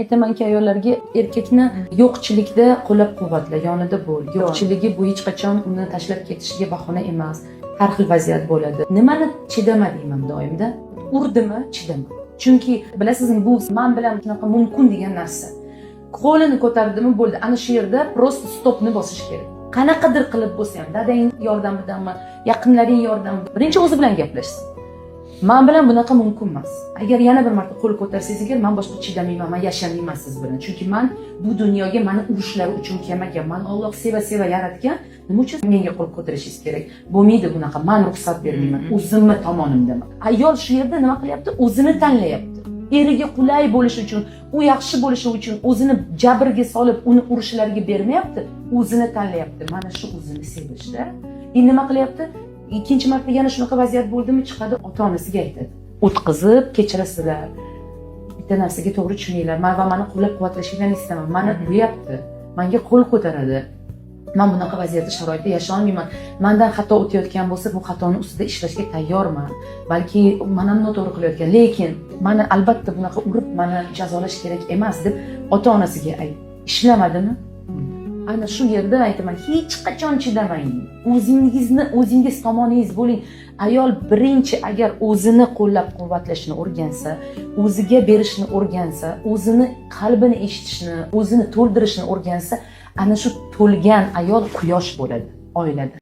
Aytamanki ayollarga, erkakni yo'qchilikda qo'llab quvvatla, yonida bo'l. Yo'qchiligi bu hech qachon uni tashlab ketishiga bahona emas. Har xil vaziyat bo'ladi. Nimani chidama deyman doimda? Urdimi, chidama. Chunki bilasizmi, bu man bilan shunaqa mumkin degan narsa. Qo'lini ko'tardimi, bo'ldi. Ana shu yerda просто stopni bosish kerak. Qanaqadir qilib bo'lsa ham, dadang yordamidami, yaqinlaring yordamida, birinchi o'zi bilan gaplashsin. Man bilan bunaqa mumkin emas. Agar yana bir marta qo'l ko'tarsangiz agar, man boshqa chidamayman, man yashamayman siz bilan. Chunki man bu dunyoga mani urushlari uchun kelmaganman. Mani Olloh seva seva yaratgan. Nima uchun menga qo'l ko'tarishingiz kerak? Bo'lmaydi bunaqa, man ruxsat bermayman. O'zimni tomonimdaman. Ayol shu yerda nima qilyapti? O'zini tanlayapti. Eriga qulay bo'lishi uchun, u yaxshi bo'lishi uchun o'zini jabrga solib, uni urishlariga bermayapti, o'zini tanlayapti. Mana shu o'zini sevishda. И nima qilyapti? Ikkinchi marta yana shunaqa vaziyat bo'ldimi, chiqadi, ota onasiga aytadi. O'tqizib, kechirasizlar, bitta narsaga to'g'ri tushuninglar, man va mani qo'llab quvvatlashinglarni istaman. Mani uryapti, manga qo'l ko'taradi, man bunaqa vaziyatda, sharoitda yashay olmayman. Mandan xato o'tayotgan bo'lsa, bu xatoni ustida ishlashga tayyorman. Balki man ham noto'g'ri qilayotgan, lekin mani albatta bunaqa urib, mani jazolash kerak emas, deb ota onasiga ayt. Ishlamadimi, ana shu yerda aytaman, hech qachon chidamang. O'zingizni, o'zingiz tomoningiz bo'ling. Ayol birinchi agar o'zini qo'llab quvvatlashni o'rgansa, o'ziga berishni o'rgansa, o'zini qalbini eshitishni, o'zini to'ldirishni o'rgansa, ana shu to'lgan ayol quyosh bo'ladi oilada.